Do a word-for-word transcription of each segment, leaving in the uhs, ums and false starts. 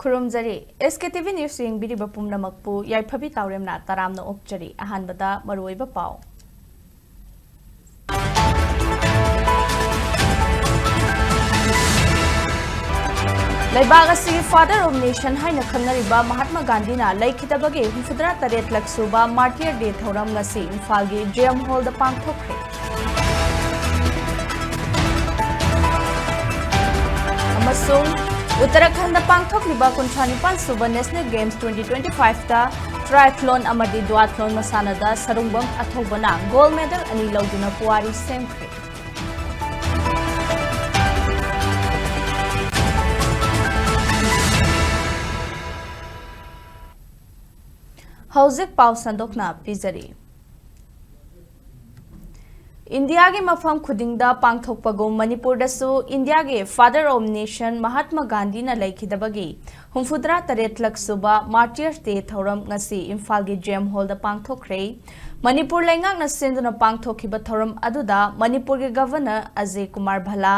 ꯈꯨꯔꯨꯝꯖꯔꯤ꯫ S K T V News ꯌꯦꯡꯕꯤꯔꯤꯕ ꯄꯨꯝꯅꯃꯛꯄꯨ ꯌꯥꯏꯐꯕꯤ ꯇꯥꯎꯔꯦꯝꯅ ꯇꯔꯥꯝꯅ ꯑꯣꯛꯆꯔꯤ꯫ ꯑꯍꯥꯟꯕꯗ ꯃꯔꯨꯑꯣꯏꯕ ꯄꯥꯎ꯫ ꯂꯩꯕꯥꯛ ꯑꯁꯤꯒꯤ Father of Nation ꯍꯥꯏꯅ ꯈꯪꯅꯔꯤꯕ ꯃꯍꯥꯠꯃ ꯒꯥꯟꯙꯤꯅ ꯂꯩꯈꯤꯗꯕꯒꯤ ꯍꯨꯝꯐꯨꯇꯔꯥ ꯇꯔꯦꯠꯂꯛ ꯁꯨꯕ Martyr Day ꯊꯧꯔꯝ ꯉꯁꯤ ꯏꯝꯐꯥꯜꯒꯤ J M Hall ꯗ ꯄꯥꯡꯊꯣꯛꯈ꯭ꯔꯦ꯫ ꯑꯃꯁꯨꯡ ꯎꯠꯇꯔꯥꯈꯟꯗ ꯄꯥꯡꯊꯣꯛꯂꯤꯕ ꯀꯨꯟꯊ꯭ꯔꯥ ꯅꯤꯄꯥꯟ ꯁꯨꯕ National Games twenty twenty-five ꯇ Triathlon ꯑꯃꯗꯤ Duathlon ꯃꯁꯥꯟꯅꯗ ꯁꯔꯨꯡꯕꯝ ꯑꯊꯧꯕꯅ gold medal ꯑꯅꯤ ꯂꯧꯗꯨꯅ ꯄꯨꯋꯥꯔꯤ ꯁꯦꯝꯈ꯭ꯔꯦ꯫ ꯍꯧꯖꯤꯛ ꯄꯥꯎ ꯁꯟꯗꯣꯛꯅ ꯄꯤꯖꯔꯤ꯫ ꯏꯟꯗꯤꯌꯥꯒꯤ ꯃꯐꯝ ꯈꯨꯗꯤꯡꯗ ꯄꯥꯡꯊꯣꯛꯄꯒꯨꯝ ꯃꯅꯤꯄꯨꯔꯗꯁꯨ ꯏꯟꯗꯤꯌꯥꯒꯤ Father of Nation ꯃꯍꯥꯠꯃ ꯒꯥꯟꯙꯤꯅ ꯂꯩꯈꯤꯗꯕꯒꯤ ꯍꯨꯝꯐꯨꯇꯔꯥ ꯇꯔꯦꯠꯂꯛ ꯁꯨꯕ Martyrs Day ꯊꯧꯔꯝ ꯉꯁꯤ ꯏꯝꯐꯥꯜꯒꯤ J M Hall ꯗ ꯄꯥꯡꯊꯣꯛꯈ꯭ꯔꯦ꯫ ꯃꯅꯤꯄꯨꯔ ꯂꯩꯉꯥꯛꯅ ꯁꯤꯟꯗꯨꯅ ꯄꯥꯡꯊꯣꯛꯈꯤꯕ ꯊꯧꯔꯝ ꯑꯗꯨꯗ ꯃꯅꯤꯄꯨꯔꯒꯤ Governor Ajay Kumar Bhalla,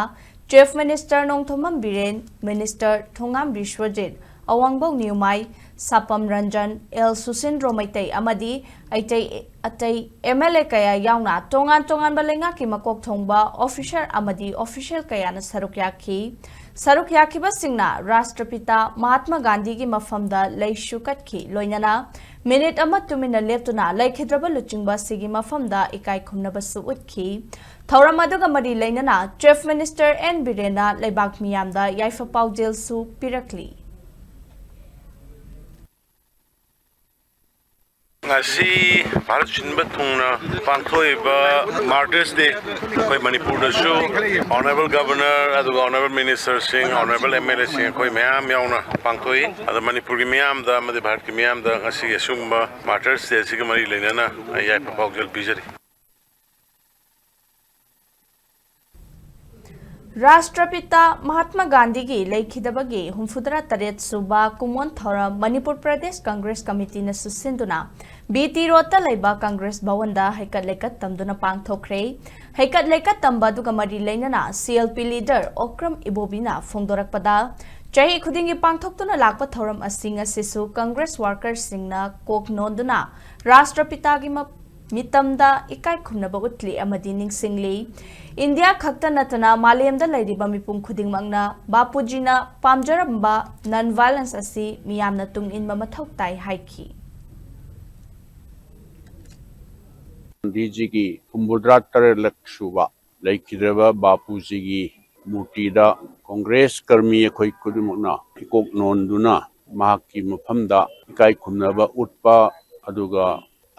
Chief Minister Nongthombam Biren, Minister Thongam Biswajit, Awangbow Newmai, Sapam Ranjan, L Susindro Meitei ꯑꯃꯗꯤ ꯑꯇꯩ, ꯑꯇꯩ M L A ꯀꯌꯥ ꯌꯥꯎꯅ ꯇꯣꯉꯥꯟ ꯇꯣꯉꯥꯟꯕ ꯂꯩꯉꯥꯛꯀꯤ ꯃꯀꯣꯛ ꯊꯣꯡꯕ officer ꯑꯃꯗꯤ official ꯀꯌꯥꯅ ꯁꯔꯨꯛ ꯌꯥꯈꯤ꯫ ꯁꯔꯨꯛ ꯌꯥꯈꯤꯕꯁꯤꯡꯅ ꯔꯥꯁꯇ꯭ꯔꯄꯤꯇꯥ ꯃꯍꯥꯠꯃ ꯒꯥꯟꯙꯤꯒꯤ ꯃꯐꯝꯗ ꯂꯩꯁꯨ ꯀꯠꯈꯤ, ꯂꯣꯏꯅꯅ minute ꯑꯃ ꯇꯨꯃꯤꯟꯅ ꯂꯦꯞꯇꯨꯅ ꯂꯩꯈꯤꯗ꯭ꯔꯕ ꯂꯨꯆꯤꯡꯕ ꯑꯁꯤꯒꯤ ꯃꯐꯝꯗ ꯏꯀꯥꯏ ꯈꯨꯝꯅꯕꯁꯨ ꯎꯠꯈꯤ꯫ ꯊꯧꯔꯝ ꯑꯗꯨꯒ ꯃꯔꯤ ꯂꯩꯅꯅ Chief Minister N ꯕꯤꯔꯦꯟꯅ ꯂꯩꯕꯥꯛ ꯃꯤꯌꯥꯝꯗ ꯌꯥꯏꯐ ꯄꯥꯎꯖꯦꯜꯁꯨ ꯄꯤꯔꯛꯂꯤ꯫ ꯉꯁꯤ ꯚꯥꯔꯠ ꯁꯤꯟꯕ ꯊꯨꯡꯅ ꯄꯥꯡꯊꯣꯛꯏꯕ Martyrs Day ꯑꯩꯈꯣꯏ ꯃꯅꯤꯄꯨꯔꯗꯁꯨ Honourable Governor ꯑꯗꯨꯒ Honourable Ministerꯁꯤꯡ, Honourable M L Aꯁꯤꯡ ꯑꯩꯈꯣꯏ ꯃꯌꯥꯝ ꯌꯥꯎꯅ ꯄꯥꯡꯊꯣꯛꯏ꯫ ꯑꯗꯣ ꯃꯅꯤꯄꯨꯔꯒꯤ ꯃꯤꯌꯥꯝꯗ ꯑꯃꯗꯤ ꯚꯥꯔꯠꯀꯤ ꯃꯤꯌꯥꯝꯗ ꯉꯁꯤꯒꯤ ꯑꯁꯤꯒꯨꯝꯕ Martyrs Day ꯑꯁꯤꯒ ꯃꯔꯤ ꯂꯩꯅꯅ ꯑꯩ ꯌꯥꯏꯐ ꯄꯥꯎꯖꯦꯜ ꯄꯤꯖꯔꯤ꯫ ꯔꯥꯁꯇ꯭ꯔꯄꯤꯇꯥ ꯃꯍꯥꯠꯃ ꯒꯥꯟꯙꯤꯒꯤ ꯂꯩꯈꯤꯗꯕꯒꯤ ꯍꯨꯝꯐꯨꯇꯔꯥ ꯇꯔꯦꯠ ꯁꯨꯕ ꯀꯨꯃꯣꯟ ꯊꯧꯔꯝ ꯃꯅꯤꯄꯨꯔ ꯄ꯭ꯔꯗꯦꯁ ꯀꯪꯒ꯭ꯔꯦꯁ ꯀꯃꯤꯇꯤꯅꯁꯨ ꯁꯤꯟꯗꯨꯅ B T ꯔꯣꯗꯇ ꯂꯩꯕ ꯀꯪꯒ꯭ꯔꯦꯁ ꯚꯋꯟꯗ ꯍꯩꯀꯠ ꯂꯩꯀꯠ ꯇꯝꯗꯨꯅ ꯄꯥꯡꯊꯣꯛꯈ꯭ꯔꯦ꯫ ꯍꯩꯀꯠ ꯂꯩꯀꯠ ꯇꯝꯕ ꯑꯗꯨꯒ ꯃꯔꯤ ꯂꯩꯅꯅ C L P leader Okram ꯏꯕꯣꯕꯤꯅ ꯐꯣꯡꯗꯣꯔꯛꯄꯗ, ꯆꯍꯤ ꯈꯨꯗꯤꯡꯒꯤ ꯄꯥꯡꯊꯣꯛꯇꯨꯅ ꯂꯥꯛꯄ ꯊꯧꯔꯝ ꯑꯁꯤ ꯉꯁꯤꯁꯨ ꯀꯪꯒ꯭ꯔꯦꯁ ꯋꯥꯔꯀꯔꯁꯤꯡꯅ ꯀꯣꯛ ꯅꯣꯟꯗꯨꯅ ꯔꯥꯁꯇ꯭ꯔꯄꯤꯇꯥꯒꯤ ꯃ-, ꯃꯤꯇꯝꯗ ꯏꯀꯥꯏ ꯈꯨꯝꯅꯕ ꯎꯠꯂꯤ ꯑꯃꯗꯤ ꯅꯤꯡꯁꯤꯡꯂꯤ꯫ ꯏꯟꯗꯤꯌꯥ ꯈꯛꯇ ꯅꯠꯇꯅ ꯃꯥꯂꯦꯝꯗ ꯂꯩꯔꯤꯕ ꯃꯤꯄꯨꯝ ꯈꯨꯗꯤꯡꯃꯛꯅ ꯕꯥꯄꯨꯖꯤꯅ ꯄꯥꯝꯖꯔꯝꯕ non-violence ꯑꯁꯤ ꯃꯤꯌꯥꯝꯅ ꯇꯨꯡ ꯏꯟꯕ ꯃꯊꯧ ꯇꯥꯏ ꯍꯥꯏꯈꯤ꯫ ꯒꯥꯟꯙꯤꯖꯤꯒꯤ ꯍꯨꯝꯐꯨꯇꯔꯥ ꯇꯔꯦꯠꯂꯛ ꯁꯨꯕ ꯂꯩꯈꯤꯗ꯭ꯔꯕ ꯕꯥꯄꯨꯖꯤꯒꯤ ꯃꯨꯔꯇꯤꯗ ꯀꯪꯒ꯭ꯔꯦꯁ ꯀꯔꯃꯤ ꯑꯩꯈꯣꯏ ꯈꯨꯗꯤꯡꯃꯛꯅ ꯏꯀꯣꯛ ꯅꯣꯟꯗꯨꯅ ꯃꯍꯥꯛꯀꯤ ꯃꯐꯝꯗ ꯏꯀꯥꯏ ꯈꯨꯝꯅꯕ ꯎꯠꯄ, ꯑꯗꯨꯒ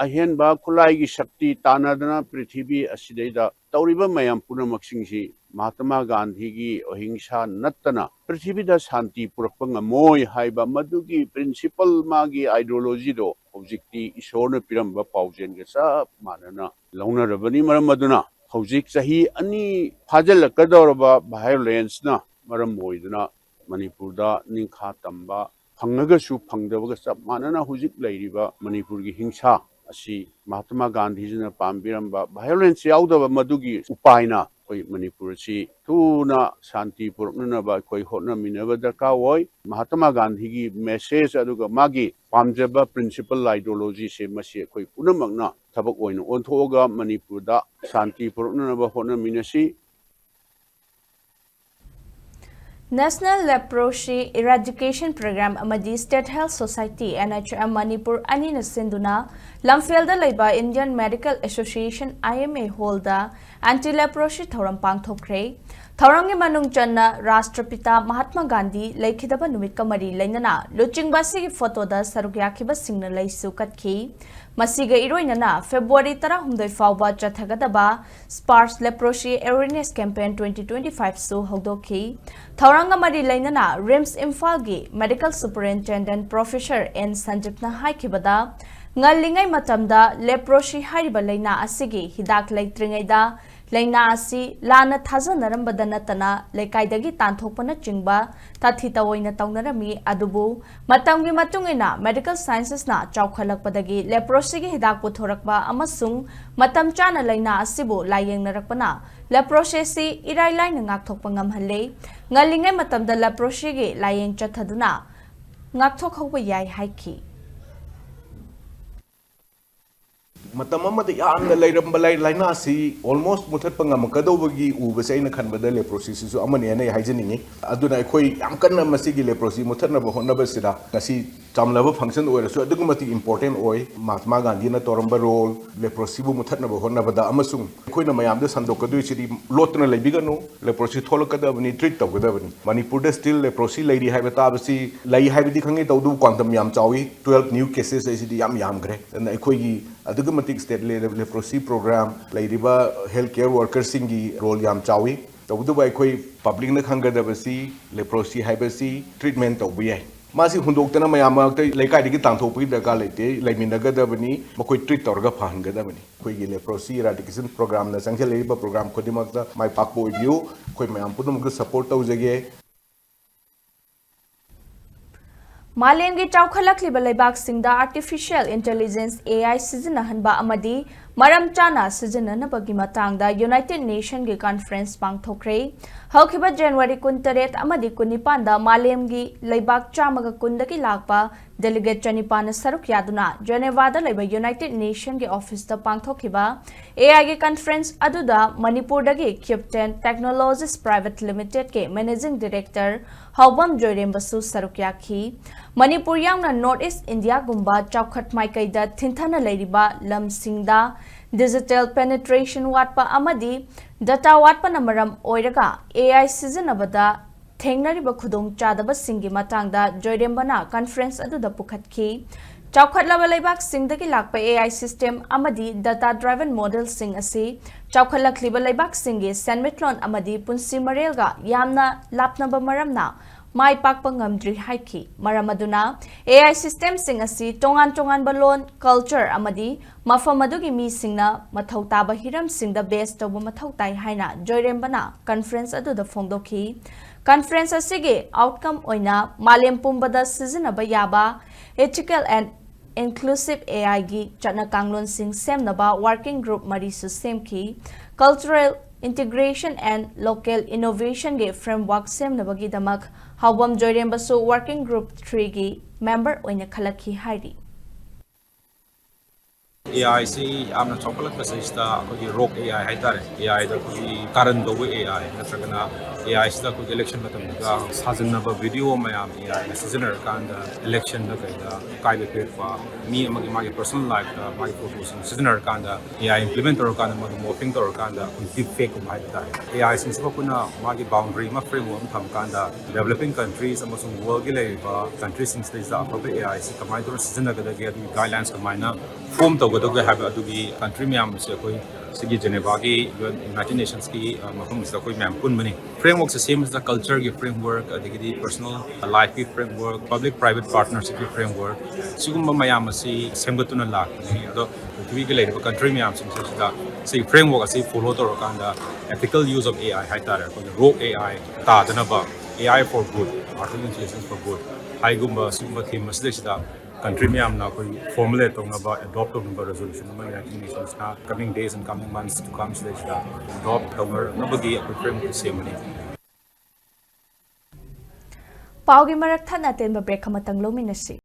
ꯑꯍꯦꯟꯕ ꯈꯨꯠꯂꯥꯏꯒꯤ ꯁꯛꯇꯤ ꯇꯥꯟꯅꯗꯅ ꯄ꯭ꯔꯤꯊꯤꯕꯤ ꯑꯁꯤꯗꯩꯗ ꯇꯧꯔꯤꯕ ꯃꯌꯥꯝ ꯄꯨꯝꯅꯃꯛꯁꯤꯡꯁꯤ ꯃꯍꯥꯇꯃꯥ ꯒꯥꯟꯙꯤꯒꯤ ꯑꯍꯤꯡꯁꯥ ꯅꯠꯇꯅ ꯄ꯭ꯔꯤꯊꯤꯕꯤꯗ ꯁꯥꯟꯇꯤ ꯄꯨꯔꯛꯄ ꯉꯝꯃꯣꯏ ꯍꯥꯏꯕ ꯃꯗꯨꯒꯤ principle, ꯃꯥꯒꯤ ideologyꯗꯣ ꯍꯧꯖꯤꯛꯇꯤ ꯏꯁꯣꯔꯅ ꯄꯤꯔꯝꯕ ꯄꯥꯎꯖꯦꯜꯒ ꯆꯞ ꯃꯥꯟꯅꯅ ꯂꯧꯅꯔꯕꯅꯤ꯫ ꯃꯔꯝ ꯑꯗꯨꯅ ꯍꯧꯖꯤꯛ ꯆꯍꯤ ꯑꯅꯤ ꯐꯥꯖꯤꯜꯂꯛꯀꯗꯧꯔꯕ violenceꯅ ꯃꯔꯝ ꯑꯣꯏꯗꯨꯅ ꯃꯅꯤꯄꯨꯔꯗ ꯅꯤꯡꯈꯥ ꯇꯝꯕ ꯐꯪꯉꯒꯁꯨ ꯐꯪꯗꯕꯒ ꯆꯞ ꯃꯥꯟꯅꯅ ꯍꯧꯖꯤꯛ ꯂꯩꯔꯤꯕ ꯃꯅꯤꯄꯨꯔꯒꯤ ꯍꯤꯡꯁꯥ ꯑꯁꯤ ꯃꯍꯥꯇꯃꯥ ꯒꯥꯟꯙꯤꯖꯤꯅ ꯄꯥꯝꯕꯤꯔꯝꯕ violence ꯌꯥꯎꯗꯕ ꯃꯗꯨꯒꯤ ꯎꯄꯥꯏꯅ ꯑꯩꯈꯣꯏ ꯃꯅꯤꯄꯨꯔ ꯑꯁꯤ ꯊꯨꯅ ꯁꯥꯟꯇꯤ ꯄꯨꯔꯛꯅꯅꯕ ꯑꯩꯈꯣꯏ ꯍꯣꯠꯅꯃꯤꯟꯅꯕ ꯗꯔꯀꯥꯔ ꯑꯣꯏ꯫ ꯃꯍꯥꯇꯃꯥ ꯒꯥꯟꯙꯤꯒꯤ message ꯑꯗꯨꯒ ꯃꯥꯒꯤ ꯄꯥꯝꯖꯕ principle, ideologyꯁꯦ ꯃꯁꯤ ꯑꯩꯈꯣꯏ ꯄꯨꯝꯅꯃꯛꯅ ꯊꯕꯛ ꯑꯣꯏꯅ ꯑꯣꯟꯊꯣꯛꯑꯒ ꯃꯅꯤꯄꯨꯔꯗ ꯁꯥꯟꯇꯤ ꯄꯨꯔꯛꯅꯅꯕ ꯍꯣꯠꯅꯃꯤꯟꯅꯁꯤ꯫ National Leprosy Eradication Program ꯑꯃꯗꯤ State Health Society, N H M, Manipur ꯑꯅꯤꯅ ꯁꯤꯟꯗꯨꯅ ꯂꯝꯐꯦꯜꯗ ꯂꯩꯕ Indian Medical Association, I M A, hallꯗ anti leprosy ꯊꯧꯔꯝ ꯄꯥꯡꯊꯣꯛꯈ꯭ꯔꯦ꯫ ꯊꯧꯔꯝꯒꯤ ꯃꯅꯨꯡ ꯆꯟꯅ ꯔꯥꯁꯇ꯭ꯔꯄꯤꯇꯥ ꯃꯍꯥꯠꯃꯥ ꯒꯥꯟꯙꯤ ꯂꯩꯈꯤꯗꯕ ꯅꯨꯃꯤꯠꯀ ꯃꯔꯤ ꯂꯩꯅꯅ ꯂꯨꯆꯤꯡꯕ ꯑꯁꯤꯒꯤ photoꯗ ꯁꯔꯨꯛ ꯌꯥꯈꯤꯕꯁꯤꯡꯅ ꯂꯩꯁꯨ ꯀꯠꯈꯤ꯫ ꯃꯁꯤꯒ ꯏꯔꯣꯏꯅꯅ February ꯇꯔꯥꯍꯨꯝꯗꯣꯏ ꯐꯥꯎꯕ ꯆꯠꯊꯒꯗꯕ Sparsh Leprosy Awareness Campaign twenty twenty-five ꯁꯨ ꯍꯧꯗꯣꯛꯈꯤ꯫ ꯊꯧꯔꯝꯒ ꯃꯔꯤ ꯂꯩꯅꯅ RIMS ꯏꯝꯐꯥꯜꯒꯤ Medical Superintendent Professor N ꯁꯟꯖꯤꯞꯅ ꯍꯥꯏꯈꯤꯕꯗ, ꯉꯜꯂꯤꯉꯩ ꯃꯇꯝꯗ leprosy ꯍꯥꯏꯔꯤꯕ ꯂꯩꯅꯥ ꯑꯁꯤꯒꯤ ꯍꯤꯗꯥꯛ ꯂꯩꯇ꯭ꯔꯤꯉꯩꯗ ꯂꯥꯏꯅꯥ ꯑꯁꯤ ꯂꯥꯟꯅ ꯊꯥꯖꯅꯔꯝꯕꯗ ꯅꯠꯇꯅ ꯂꯩꯀꯥꯏꯗꯒꯤ ꯇꯥꯟꯊꯣꯛꯄꯅꯆꯤꯡꯕ ꯇꯥꯊꯤ ꯇꯑꯣꯏꯅ ꯇꯧꯅꯔꯝꯃꯤ꯫ ꯑꯗꯨꯕꯨ ꯃꯇꯝꯒꯤ ꯃꯇꯨꯡ ꯏꯟꯅ medical sciences ꯅ ꯆꯥꯎꯈꯠꯂꯛꯄꯗꯒꯤ leprosy ꯒꯤ ꯍꯤꯗꯥꯛ ꯄꯨꯊꯣꯔꯛꯄ ꯑꯃꯁꯨꯡ ꯃꯇꯝ ꯆꯥꯅ ꯂꯥꯏꯅꯥ ꯑꯁꯤꯕꯨ ꯂꯥꯌꯦꯡꯅꯔꯛꯄꯅ leprosy ꯑꯁꯤ ꯏꯔꯥꯏ ꯂꯥꯏꯅ ꯉꯥꯛꯊꯣꯛꯄ ꯉꯝꯍꯜꯂꯦ꯫ ꯉꯜꯂꯤꯉꯩ ꯃꯇꯝꯗ leprosy ꯒꯤ ꯂꯥꯌꯦꯡ ꯆꯠꯊꯗꯨꯅ ꯉꯥꯛꯊꯣꯛꯍꯧꯕ ꯌꯥꯏ ꯍꯥꯏꯈꯤ꯫ ꯃꯇꯝ ꯑꯃꯗ ꯌꯥꯝꯅ ꯂꯩꯔꯝꯕ ꯂꯥꯏ- ꯂꯥꯏꯅꯥꯁꯤ almost ꯃꯨꯊꯠꯄ ꯉꯝꯃꯛꯀꯗꯧꯕꯒꯤ ꯎꯕꯁꯦ ꯑꯩꯅ ꯈꯟꯕꯗ leprosy ꯁꯤꯁꯨ ꯑꯃꯅꯦꯅ ꯑꯩ ꯍꯥꯏꯖꯅꯤꯡꯉꯤ꯫ ꯑꯗꯨꯅ ꯑꯩꯈꯣꯏ ꯌꯥꯝ ꯀꯟꯅ ꯃꯁꯤꯒꯤ leprosy ꯃꯨꯊꯠꯅꯕ ꯍꯣꯠꯅꯕꯁꯤꯗ ꯉꯁꯤ ꯆꯝꯂꯕ function ꯑꯣꯏꯔꯁꯨ ꯑꯗꯨꯛꯀꯤ ꯃꯇꯤꯛ important ꯑꯣꯏ꯫ ꯃꯍꯥꯇꯃꯥ ꯒꯥꯟꯙꯤꯅ ꯇꯧꯔꯝꯕ role, leprosy ꯕꯨ ꯃꯨꯊꯠꯅꯕ ꯍꯣꯠꯅꯕꯗ, ꯑꯃꯁꯨꯡ ꯑꯩꯈꯣꯏꯅ ꯃꯌꯥꯝꯗ ꯁꯟꯗꯣꯛꯀꯗꯣꯏꯁꯤꯗꯤ ꯂꯣꯠꯇꯨꯅ ꯂꯩꯕꯤꯒꯅꯨ, leprosy ꯊꯣꯛꯂꯛꯀꯗꯕꯅꯤ, treat ꯇꯧꯒꯗꯕꯅꯤ꯫ ꯃꯅꯤꯄꯨꯔꯗ still leprosy ꯂꯩꯔꯤ ꯍꯥꯏꯕ ꯇꯥꯕꯁꯤ, ꯂꯩ ꯍꯥꯏꯕꯗꯤ ꯈꯪꯉꯤ, ꯇꯧꯕꯇꯕꯨ quantum ꯌꯥꯝ ꯆꯥꯎꯏ, twelve new cases ꯍꯥꯏꯁꯤꯗꯤ ꯌꯥꯝ ꯌꯥꯝꯈ꯭ꯔꯦ꯫ ꯑꯗꯨꯅ ꯑꯩꯈꯣꯏꯒꯤ ꯑꯗꯨꯛꯀꯤ ꯃꯇꯤꯛ state level leprosy program ꯂꯩꯔꯤꯕ health care worker ꯁꯤꯡꯒꯤ role ꯌꯥꯝ ꯆꯥꯎꯏ꯫ ꯇꯧꯕꯇꯕꯨ ꯑꯩꯈꯣꯏ public ꯅ ꯈꯪꯒꯗꯕꯁꯤ leprosy ꯍꯥꯏꯕꯁꯤ treatment ꯇꯧꯕ ꯌꯥꯏ꯫ ꯃꯥꯁꯤ ꯍꯨꯟꯗꯣꯛꯇꯅ ꯃꯌꯥꯝ ꯃꯔꯛꯇ ꯂꯩꯀꯥꯏꯗꯒꯤ ꯇꯥꯟꯊꯣꯛꯄꯒꯤ ꯗꯔꯀꯥꯔ ꯂꯩꯇꯦ, ꯂꯩꯃꯤꯟꯅꯒꯗꯕꯅꯤ, ꯃꯈꯣꯏ treat ꯇꯧꯔꯒ ꯐꯍꯟꯒꯗꯕꯅꯤ꯫ ꯑꯩꯈꯣꯏꯒꯤ leprosy eradication program ꯅ ꯆꯪꯁꯤꯜꯂꯛꯂꯤꯕ program ꯈꯨꯗꯤꯡꯃꯛꯇ ꯃꯥꯏ ꯄꯥꯛꯄ ꯑꯣꯏꯕꯤꯌꯨ꯫ ꯑꯩꯈꯣꯏ ꯃꯌꯥꯝ ꯄꯨꯝꯅꯃꯛꯇ support ꯇꯧꯖꯒꯦ꯫ ꯃꯥꯂꯦꯝꯒꯤ ꯆꯥꯎꯈꯠꯂꯛꯂꯤꯕ ꯂꯩꯕꯥꯛꯁꯤꯡꯗ artificial intelligence, A I ꯁꯤꯖꯤꯟꯅꯍꯟꯕ ꯑꯃꯗꯤ ꯃꯔꯝ ꯆꯥꯅ ꯁꯤꯖꯤꯟꯅꯅꯕꯒꯤ ꯃꯇꯥꯡꯗ United Nation ꯒꯤ conference ꯄꯥꯡꯊꯣꯛꯈ꯭ꯔꯦ꯫ ꯍꯧꯈꯤꯕ January ꯀꯨꯟꯇꯔꯦꯠ ꯑꯃꯗꯤ ꯀꯨꯟꯅꯤꯄꯥꯟꯗ ꯃꯥꯂꯦꯝꯒꯤ ꯂꯩꯕꯥꯛ ꯆꯥꯝꯃꯒ ꯀꯨꯟꯗꯒꯤ ꯂꯥꯛꯄ delegate ꯆꯅꯤꯄꯥꯟꯅ ꯁꯔꯨꯛ ꯌꯥꯗꯨꯅ Geneva ꯗ ꯂꯩꯕ United Nation ꯒꯤ office ꯇ ꯄꯥꯡꯊꯣꯛꯈꯤꯕ A I ꯒꯤ conference ꯑꯗꯨꯗ ꯃꯅꯤꯄꯨꯔꯗꯒꯤ Captain Technologies Private Limited ꯀꯤ managing director ꯍꯥꯎꯕꯝ ꯖꯣꯏꯔꯦꯝꯕꯁꯨ ꯁꯔꯨꯛ ꯌꯥꯈꯤ꯫ ꯃꯅꯤꯄꯨꯔ ꯌꯥꯎꯅ North East India ꯒꯨꯝꯕ ꯆꯥꯎꯈꯠ ꯃꯥꯏꯀꯩꯗ ꯊꯤꯟꯊꯅ ꯂꯩꯔꯤꯕ ꯂꯝꯁꯤꯡꯗ digital penetration ꯋꯥꯠꯄ ꯑꯃꯗꯤ data ꯋꯥꯠꯄꯅ ꯃꯔꯝ ꯑꯣꯏꯔꯒ A I ꯁꯤꯖꯤꯟꯅꯕꯗ ꯊꯦꯡꯅꯔꯤꯕ ꯈꯨꯗꯣꯡꯆꯥꯗꯕꯁꯤꯡꯒꯤ ꯃꯇꯥꯡꯗ ꯖꯣꯏꯔꯦꯝꯕꯅ conference ꯑꯗꯨꯗ ꯄꯨꯈꯠꯈꯤ꯫ ꯆꯥꯎꯈꯠꯂꯕ ꯂꯩꯕꯥꯛꯁꯤꯡꯗꯒꯤ ꯂꯥꯛꯄ A I system ꯑꯃꯗꯤ data driven model ꯁꯤꯡ ꯑꯁꯤ ꯆꯥꯎꯈꯠꯂꯛꯂꯤꯕ ꯂꯩꯕꯥꯛꯁꯤꯡꯒꯤ ꯁꯦꯟꯃꯤꯠꯂꯣꯟ ꯑꯃꯗꯤ ꯄꯨꯟꯁꯤ ꯃꯔꯦꯜꯒ ꯌꯥꯝꯅ ꯂꯥꯞꯅꯕ ꯃꯔꯝꯅ ꯃꯥꯏ ꯄꯥꯛꯄ ꯉꯝꯗ꯭ꯔꯤ ꯍꯥꯏꯈꯤ꯫ ꯃꯔꯝ ꯑꯗꯨꯅ, A I systemꯁꯤꯡ ꯑꯁꯤ ꯇꯣꯉꯥꯟ ꯇꯣꯉꯥꯟꯕ ꯂꯣꯟ, culture ꯑꯃꯗꯤ ꯃꯐꯝ ꯑꯗꯨꯒꯤ ꯃꯤꯁꯤꯡꯅ ꯃꯊꯧ ꯇꯥꯕ ꯍꯤꯔꯝꯁꯤꯡꯗ base ꯇꯧꯕ ꯃꯊꯧ ꯇꯥꯏ ꯍꯥꯏꯅ ꯖꯣꯏꯔꯦꯝꯕꯅ conference ꯑꯗꯨꯗ ꯐꯣꯡꯗꯣꯛꯈꯤ꯫ Conference ꯑꯁꯤꯒꯤ outcome ꯑꯣꯏꯅ ꯃꯥꯂꯦꯝ ꯄꯨꯝꯕꯗ ꯁꯤꯖꯤꯟꯅꯕ ꯌꯥꯕ ethical and inclusive A Iꯒꯤ ꯆꯠꯅ ꯀꯥꯡꯂꯣꯟꯁꯤꯡ ꯁꯦꯝꯅꯕ working group ꯃꯔꯤꯁꯨ ꯁꯦꯝꯈꯤ꯫ Cultural integration and local innovationꯒꯤ framework ꯁꯦꯝꯅꯕꯒꯤꯗꯃꯛ ꯍꯥꯎꯕꯝ ꯖꯣꯏꯔꯦꯝꯕꯁꯨ working group threeꯒꯤ member ꯑꯣꯏꯅ ꯈꯜꯂꯛꯈꯤ ꯍꯥꯏꯔꯤ꯫ A I ꯁꯤ ꯌꯥꯝꯅ ꯆꯥꯎꯈꯠꯂꯛꯄꯁꯤꯗꯩꯁꯤꯗ ꯑꯩꯈꯣꯏꯒꯤ rogue A I ꯍꯥꯏꯇꯥꯔꯦ, A I ꯗ ꯑꯩꯈꯣꯏꯒꯤ ꯀꯥꯔꯟ ꯇꯧꯕ A I ꯅꯠꯇ꯭ꯔꯒꯅ A I ꯁꯤꯗ ꯑꯩꯈꯣꯏꯒꯤ election ꯃꯇꯝꯗ ꯁꯥꯖꯤꯟꯅꯕ video ꯃꯌꯥꯝ A I ꯅ ꯁꯤꯖꯤꯟꯅꯔꯀꯥꯟꯗ election ꯗ ꯀꯩꯗ ꯑꯀꯥꯏꯕ ꯄꯤꯔꯛꯄ, ꯃꯤ ꯑꯃꯒꯤ ꯃꯥꯒꯤ personal life ꯇ ꯃꯥꯒꯤ photo ꯁꯤꯡ ꯁꯤꯖꯤꯟꯅꯔꯀꯥꯟꯗ A I implement ꯇꯧꯔꯀꯥꯟꯗ ꯃꯗꯨ morphing ꯇꯧꯔꯀꯥꯟꯗ ꯑꯩꯈꯣꯏ deep fake ꯀꯨꯝꯕ ꯍꯥꯏꯕ ꯇꯥꯔꯦ꯫ A I ꯁꯤꯡꯁꯤꯕꯨ ꯑꯩꯈꯣꯏꯅ ꯃꯥꯒꯤ boundary ꯑꯃ, framework ꯑꯃ ꯊꯝꯃꯀꯥꯟꯗ developing countries ꯑꯃꯁꯨꯡ world ꯀꯤ ꯂꯩꯔꯤꯕ countries ꯁꯤꯡꯁꯤꯗꯩꯁꯤꯗ ꯑꯐꯕ A I ꯁꯤ ꯀꯃꯥꯏꯅ ꯇꯧꯔ ꯁꯤꯖꯤꯟꯅꯒꯗꯒꯦ, ꯑꯗꯨꯒꯤ guidelines ꯀꯃꯥꯏꯅ form ꯇꯧꯒꯗꯒꯦ ꯍꯥꯏꯕ ꯑꯗꯨꯒꯤ country ꯃꯌꯥꯝ ꯑꯁꯤ ꯑꯩꯈꯣꯏ ꯁꯤꯒꯤ Geneva ꯒꯤ United Nations ꯀꯤ, ꯑ, ꯃꯐꯝ ꯑꯁꯤꯗ ꯑꯩꯈꯣꯏ ꯃꯌꯥꯝ ꯄꯨꯟꯕꯅꯤ꯫ Framework ꯁꯦ ꯁꯦꯝꯕꯁꯤꯗ culture ꯒꯤ framework, ꯑꯗꯒꯤꯗꯤ personal life ꯀꯤ framework, public private partnership ꯀꯤ framework, ꯁꯤꯒꯨꯝꯕ ꯃꯌꯥꯝ ꯑꯁꯤ ꯁꯦꯝꯒꯠꯇꯨꯅ ꯂꯥꯛꯄꯅꯤ꯫ ꯑꯗꯣ ꯄ꯭ꯔꯤꯊꯤꯕꯤꯒꯤ ꯂꯩꯔꯤꯕ country ꯃꯌꯥꯝꯁꯤꯡꯁꯤꯗ ꯁꯤ framework ꯑꯁꯤ follow ꯇꯧꯔꯀꯥꯟꯗ ethical use of A I ꯍꯥꯏꯇꯥꯔꯦ, ꯑꯩꯈꯣꯏꯒꯤ rogue A I ꯇꯥꯗꯅꯕ, A I for good, artificial intelligence for good ꯍꯥꯏꯒꯨꯝꯕ ꯁꯤꯒꯨꯝꯕ theme ꯑꯁꯤꯗꯩꯁꯤꯗ country ꯃꯌꯥꯝꯅ ꯑꯩꯈꯣꯏ formulate ꯇꯧꯅꯕ, adopt ꯇꯧꯅꯕ resolution ꯑꯃ United Nations ꯅ coming days and coming months to come ꯁꯤꯗꯩꯁꯤꯗ adopt ꯇꯧꯅꯅꯕꯒꯤ ꯑꯩꯈꯣꯏ framework ꯁꯦꯝꯕꯅꯤ꯫ ꯄꯥꯎꯒꯤ ꯃꯔꯛ ꯊꯠꯅ ꯑꯇꯦꯟꯕ break ꯑꯃꯇꯪ ꯂꯧꯃꯤꯟꯅꯁꯤ꯫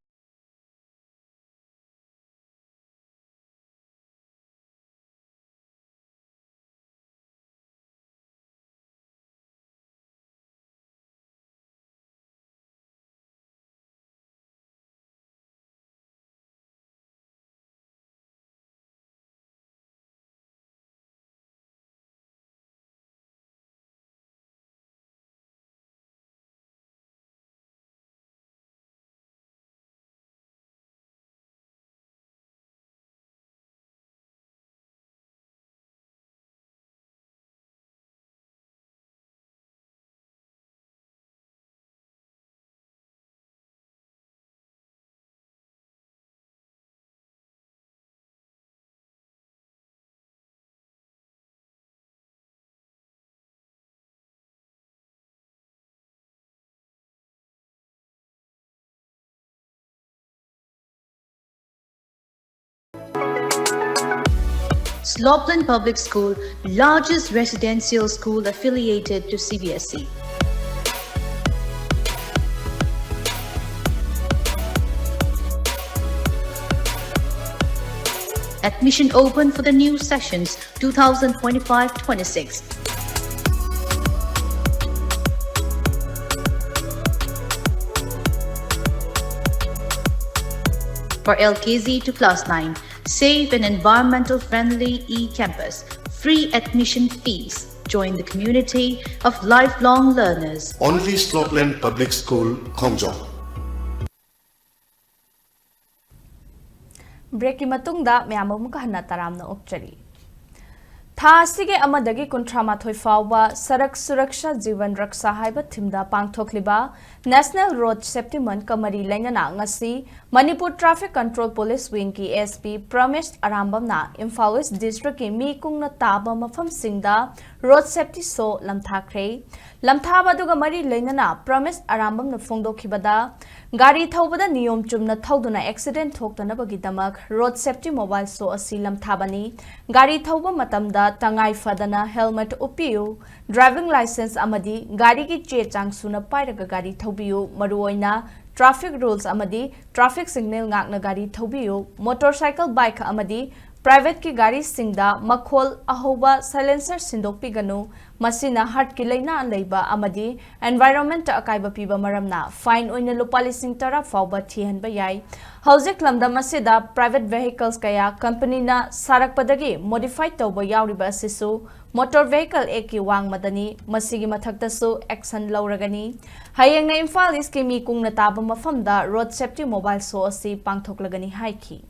Sloplin Public School, largest residential school affiliated to C B S E. Admission open for the new sessions two thousand twenty-five twenty-six. For L K G to class nine, safe and environmental friendly e-campus, free admission fees. Join the community of lifelong learners. Only Sloplin Public School, Khongjong. Breakꯀꯤ ꯃꯇꯨꯡꯗ ꯃꯌꯥꯝ ꯑꯃꯨꯛꯀ ꯍꯟꯅ ꯇꯔꯥꯝꯅ ꯑꯣꯛꯆꯔꯤ꯫ ꯊꯥ ꯑꯁꯤꯒꯤ ꯑꯃꯗꯒꯤ ꯀꯨꯟꯊ꯭ꯔꯥ ꯃꯥꯊꯣꯏ ꯐꯥꯎꯕ ꯁꯔꯛ ꯁꯨꯔꯛꯁꯥ ꯖꯤꯕꯟ ꯔꯛꯁꯥ ꯍꯥꯏꯕ themeꯗ ꯄꯥꯡꯊꯣꯛꯂꯤꯕ National Road Safety Monthꯀ ꯃꯔꯤ ꯂꯩꯅꯅ ꯉꯁꯤ Manipur Traffic Control Police Wingꯀꯤ S P ꯄ꯭ꯔꯃꯦꯁ ꯑꯔꯥꯝꯕꯝꯅ Imphal West Districtꯀꯤ ꯃꯤ ꯀꯨꯡꯅ ꯇꯥꯕ ꯃꯐꯝꯁꯤꯡꯗ road safety show ꯂꯝꯊꯥꯈ꯭ꯔꯦ꯫ ꯂꯝꯊꯥꯕ ꯑꯗꯨꯒ ꯃꯔꯤ ꯂꯩꯅꯅ ꯄ꯭ꯔꯃꯦꯁ ꯑꯔꯥꯝꯕꯝꯅ ꯐꯣꯡꯗꯣꯛꯈꯤꯕꯗ, ꯒꯥꯔꯤ ꯊꯧꯕꯗ ꯅꯤꯌꯣꯝ ꯆꯨꯝꯅ ꯊꯧꯗꯨꯅ accident ꯊꯣꯛꯇꯅꯕꯒꯤꯗꯃꯛ road safety mobile show ꯑꯁꯤ ꯂꯝꯊꯥꯕꯅꯤ꯫ ꯒꯥꯔꯤ ꯊꯧꯕ ꯃꯇꯝꯗ ꯇꯉꯥꯏ ꯐꯗꯅ helmet ꯎꯞꯄꯤꯌꯨ, driving licence ꯑꯃꯗꯤ ꯒꯥꯔꯤꯒꯤ ꯆꯦ ꯆꯥꯡ ꯁꯨꯅ ꯄꯥꯏꯔꯒ ꯒꯥꯔꯤ ꯊꯧꯕꯤꯌꯨ, ꯃꯔꯨꯑꯣꯏꯅ traffic rules ꯑꯃꯗꯤ traffic signal ꯉꯥꯛꯅ ꯒꯥꯔꯤ ꯊꯧꯕꯤꯌꯨ, motorcycle, bike ꯑꯃꯗꯤ privateꯀꯤ ꯒꯥꯔꯤꯁꯤꯡꯗ ꯃꯈꯣꯜ ꯑꯍꯧꯕ silencer ꯁꯤꯟꯗꯣꯛꯄꯤꯒꯅꯨ, ꯃꯁꯤꯅ heartꯀꯤ ꯂꯥꯏꯅꯥ ꯂꯩꯕ ꯑꯃꯗꯤ environmentꯇ ꯑꯀꯥꯏꯕ ꯄꯤꯕ ꯃꯔꯝꯅ fine ꯑꯣꯏꯅ ꯂꯨꯄꯥ ꯂꯤꯁꯤꯡ ꯇꯔꯥ ꯐꯥꯎꯕ ꯊꯤꯍꯟꯕ ꯌꯥꯏ꯫ ꯍꯧꯖꯤꯛ ꯂꯝꯗꯝ ꯑꯁꯤꯗ private vehicles ꯀꯌꯥ companyꯅ ꯁꯥꯔꯛꯄꯗꯒꯤ modify ꯇꯧꯕ ꯌꯥꯎꯔꯤꯕ ꯑꯁꯤꯁꯨ Motor Vehicle Actꯀꯤ ꯋꯥꯡꯃꯗꯅꯤ꯫ ꯃꯁꯤꯒꯤ ꯃꯊꯛꯇꯁꯨ action ꯂꯧꯔꯒꯅꯤ꯫ ꯍꯌꯦꯡꯅ ꯏꯝꯐꯥꯜ Eastꯀꯤ ꯃꯤ ꯀꯨꯡꯅ ꯇꯥꯕ ꯃꯐꯝꯗ road safety mobile show ꯑꯁꯤ ꯄꯥꯡꯊꯣꯛꯂꯒꯅꯤ ꯍꯥꯏꯈꯤ꯫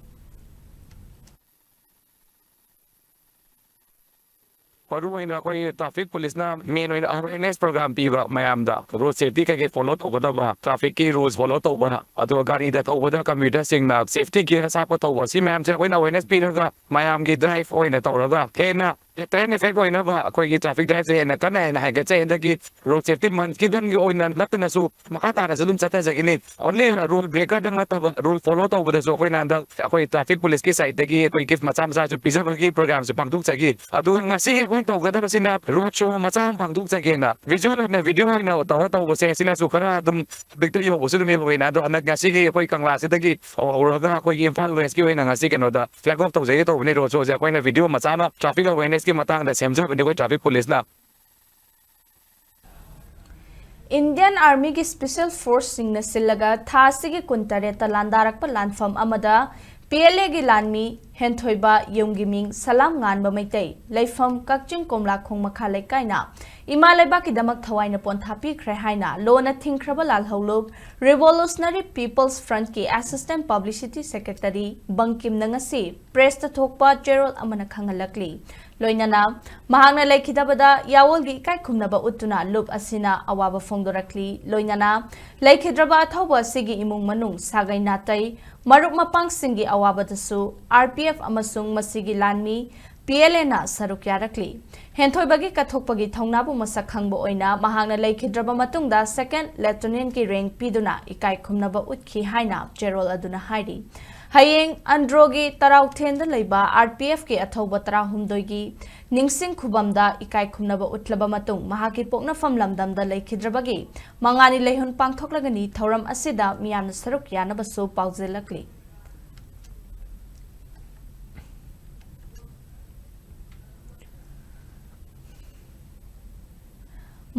ꯃꯔꯨꯑꯣꯏꯅ ꯑꯩꯈꯣꯏ traffic policeꯅ main ꯑꯣꯏꯅ awareness program ꯄꯤꯕ ꯃꯌꯥꯝꯗ, road safety ꯀꯩꯀꯩ follow ꯇꯧꯒꯗꯕ, trafficꯀꯤ rules follow ꯇꯧꯕ, ꯑꯗꯨꯒ ꯒꯥꯔꯤꯗ ꯊꯧꯕꯗ commuterꯁꯤꯡꯅ safety gear ꯑꯁꯥꯞꯄ ꯇꯧꯕ, ꯁꯤ ꯃꯌꯥꯝꯁꯦ ꯑꯩꯈꯣꯏꯅ awareness ꯄꯤꯔꯒ ꯃꯌꯥꯝꯒꯤ drive ꯑꯣꯏꯅ ꯇꯧꯔꯒ ꯍꯦꯟꯅ ꯇ꯭ꯔꯦꯟ ꯏꯐꯦꯛ ꯑꯣꯏꯅꯕ ꯑꯩꯈꯣꯏꯒꯤ ꯇ꯭ꯔꯥꯐꯤꯛ ꯗ꯭ꯔꯥꯏꯚꯁꯦ ꯍꯦꯟꯅ ꯀꯟꯅ ꯍꯦꯟꯅ ꯍꯦꯟꯒꯠꯆꯩ꯫ ꯍꯟꯗꯛꯀꯤ ꯔꯣꯗ ꯁꯦꯐꯇꯤ ꯃꯟꯊꯀꯤꯗꯪꯒꯤ ꯑꯣꯏꯅ ꯅꯠꯇꯅꯁꯨ ꯃꯈꯥ ꯇꯥꯅꯁꯨ ꯑꯗꯨꯝ ꯆꯠꯊꯖꯒꯅꯤ꯫ ꯑꯣꯟꯂꯤ ꯔꯨꯜ ꯕ꯭ꯔꯦꯀꯔꯗꯪ ꯅꯠꯇꯕ, ꯔꯨꯜ ꯐꯣꯂꯣ ꯇꯧꯕꯗꯁꯨ ꯑꯩꯈꯣꯏꯅ ꯍꯟꯗꯛ ꯑꯩꯈꯣꯏ ꯇ꯭ꯔꯥꯐꯤꯛ ꯄꯨꯂꯤꯁꯀꯤ ꯁꯥꯏꯠꯇꯒꯤ ꯑꯩꯈꯣꯏ ꯒꯤꯐ ꯃꯆꯥ ꯃꯆꯥꯁꯨ ꯄꯤꯖꯕꯒꯤ ꯄ꯭ꯔꯣꯒ꯭ꯔꯥꯝꯁꯨ ꯄꯥꯡꯊꯣꯛꯆꯈꯤ꯫ ꯑꯗꯨꯒ ꯉꯁꯤ ꯑꯩꯈꯣꯏ ꯇꯧꯒꯗꯕꯁꯤꯅ ꯔꯣꯗ ꯁꯣ ꯃꯆꯥ ꯑꯃ ꯄꯥꯡꯊꯣꯛꯆꯒꯦꯅ, ꯚꯤꯖꯨꯋꯦꯜ ꯑꯣꯏꯅ ꯚꯤꯗꯤꯑꯣ ꯑꯣꯏꯅ ꯇꯧꯔ ꯇꯧꯕꯁꯦ, ꯁꯤꯅꯁꯨ ꯈꯔ ꯑꯗꯨꯝ ꯄꯤꯛꯇ ꯌꯧꯕꯁꯨ ꯑꯗꯨꯝ ꯌꯧꯕꯅ꯫ ꯑꯗꯣ ꯍꯟꯗꯛ ꯉꯁꯤꯒꯤ ꯑꯩꯈꯣꯏ ꯀꯪꯂꯥꯁꯤꯗꯒꯤ ꯍꯧꯔꯒ ꯑꯩꯈꯣꯏꯒꯤ ꯏꯝꯐꯥꯜ ꯋꯦꯁꯀꯤ ꯑꯣꯏꯅ ꯉꯁꯤ ꯀꯩꯅꯣꯗ ꯐ꯭ꯂꯦꯒ ꯑꯣꯐ ꯇꯧꯖꯒꯦ ꯇꯧꯕꯅꯤ꯫ ꯔꯣꯗ ꯁꯣꯁꯦ ꯑꯩꯈꯣꯏꯅ ꯚꯤꯗꯤꯑꯣ ꯃꯆꯥ ꯑꯃ ꯇ꯭ꯔꯥꯐꯤꯛ ꯑꯋꯦꯔꯅꯦꯁꯀꯤ ꯃꯇꯥꯡꯗ ꯁꯦꯝꯖꯕꯅꯤ ꯑꯩꯈꯣꯏ ꯇ꯭ꯔꯥꯐꯤꯛ ꯄꯨꯂꯤꯁꯅ꯫ ꯏꯟꯗꯤꯌꯟ ꯑꯥꯔꯃꯤꯒꯤ ꯁ꯭ꯄꯦꯁꯦꯜ ꯐꯣꯔꯁꯁꯤꯡꯅ ꯁꯤꯜꯂꯒ ꯊꯥ ꯑꯁꯤꯒꯤ ꯀꯨꯟꯇꯔꯦꯠꯇ ꯂꯥꯟꯗꯥꯔꯛꯄ ꯂꯥꯟꯐꯝ ꯑꯃꯗ ꯄꯤ ꯑꯦꯜ ꯑꯦꯒꯤ ꯂꯥꯟꯃꯤ ꯍꯦꯟꯊꯣꯏꯕ ꯌꯨꯝꯒꯤ ꯃꯤꯡ ꯁꯂꯥꯝ ꯉꯥꯟꯕ ꯃꯩꯇꯩ, ꯂꯩꯐꯝ ꯀꯛꯆꯤꯡ ꯀꯣꯝꯂꯥꯈꯣꯡ ꯃꯈꯥ ꯂꯩꯀꯥꯏꯅ ꯏꯃꯥ ꯂꯩꯕꯥꯛꯀꯤꯗꯃꯛ ꯊꯋꯥꯏꯅ ꯄꯣꯟꯊꯥ ꯄꯤꯈ꯭ꯔꯦ ꯍꯥꯏꯅ ꯂꯣꯅ ꯊꯤꯡꯈ꯭ꯔꯕ ꯂꯥꯜꯍꯧꯂꯨꯞ ꯔꯤꯚꯣꯂꯨꯁꯅꯔꯤ ꯄꯤꯄꯜꯁ ꯐ꯭ꯔꯟꯠꯀꯤ ꯑꯦꯁꯤꯁꯇꯦꯟꯠ ꯄꯕ꯭ꯂꯤꯁꯤꯇꯤ ꯁꯦꯀ꯭ꯔꯦꯇꯔꯤ ꯕꯪꯀꯤꯝꯅ ꯉꯁꯤ ꯄ꯭ꯔꯦꯁꯇ ꯊꯣꯛꯄ ꯆꯦꯔꯣꯜ ꯑꯃꯅ ꯈꯪꯍꯜꯂꯛꯂꯤ꯫ ꯂꯣꯏꯅꯅ ꯃꯍꯥꯛꯅ ꯂꯩꯈꯤꯗꯕꯗ ꯌꯥꯑꯣꯜꯒꯤ ꯏꯀꯥꯏ ꯈꯨꯝꯅꯕ ꯎꯠꯇꯨꯅ ꯂꯨꯞ ꯑꯁꯤꯅ ꯑꯋꯥꯕ ꯐꯣꯡꯗꯣꯔꯛꯂꯤ꯫ ꯂꯣꯏꯅꯅ ꯂꯩꯈꯤꯗ꯭ꯔꯕ ꯑꯊꯧꯕ ꯑꯁꯤꯒꯤ ꯏꯃꯨꯡ ꯃꯅꯨꯡ, ꯁꯥꯒꯩ ꯅꯥꯇꯩ, ꯃꯔꯨꯞ ꯃꯄꯥꯡꯁꯤꯡꯒꯤ ꯑꯋꯥꯕꯗꯁꯨ ꯑꯥꯔ ꯄꯤ ꯑꯦꯐ ꯑꯃꯁꯨꯡ ꯃꯁꯤꯒꯤ ꯂꯥꯟꯃꯤ ꯄꯤ ꯑꯦꯜ ꯑꯦꯅ ꯁꯔꯨꯛ ꯌꯥꯔꯛꯂꯤ꯫ ꯍꯦꯟꯊꯣꯏꯕꯒꯤ ꯀꯠꯊꯣꯛꯄꯒꯤ ꯊꯧꯅꯥꯕꯨ ꯃꯁꯛ ꯈꯪꯕ ꯑꯣꯏꯅ ꯃꯍꯥꯛꯅ ꯂꯩꯈꯤꯗ꯭ꯔꯕ ꯃꯇꯨꯡꯗ ꯁꯦꯀꯦꯟ ꯂꯦꯐꯇꯤꯅꯦꯟꯠꯀꯤ ꯔꯦꯡꯛ ꯄꯤꯗꯨꯅ ꯏꯀꯥꯏ ꯈꯨꯝꯅꯕ ꯎꯠꯈꯤ ꯍꯥꯏꯅ ꯆꯦꯔꯣꯜ ꯑꯗꯨꯅ ꯍꯥꯏꯔꯤ꯫ ꯍꯌꯦꯡ ꯑꯟꯗ꯭ꯔꯣꯒꯤ ꯇꯔꯥꯎꯊꯦꯟꯗ ꯂꯩꯕ ꯑꯥꯔ ꯄꯤ ꯑꯦꯐꯀꯤ ꯑꯊꯧꯕ ꯇꯔꯥꯍꯨꯝꯗꯣꯏꯒꯤ ꯅꯤꯡꯁꯤꯡ ꯈꯨꯕꯝꯗ ꯏꯀꯥꯏ ꯈꯨꯝꯅꯕ ꯎꯠꯂꯕ ꯃꯇꯨꯡ ꯃꯍꯥꯛꯀꯤ ꯄꯣꯛꯅꯐꯝ ꯂꯝꯗꯝꯗ ꯂꯩꯈꯤꯗ꯭ꯔꯕꯒꯤ ꯃꯉꯥꯅꯤ ꯂꯩꯍꯨꯟ ꯄꯥꯡꯊꯣꯛꯂꯒꯅꯤ꯫ ꯊꯧꯔꯝ ꯑꯁꯤꯗ ꯃꯤꯌꯥꯝꯅ ꯁꯔꯨꯛ ꯌꯥꯅꯕꯁꯨ ꯄꯥꯎꯖꯦꯜꯂꯛꯂꯤ꯫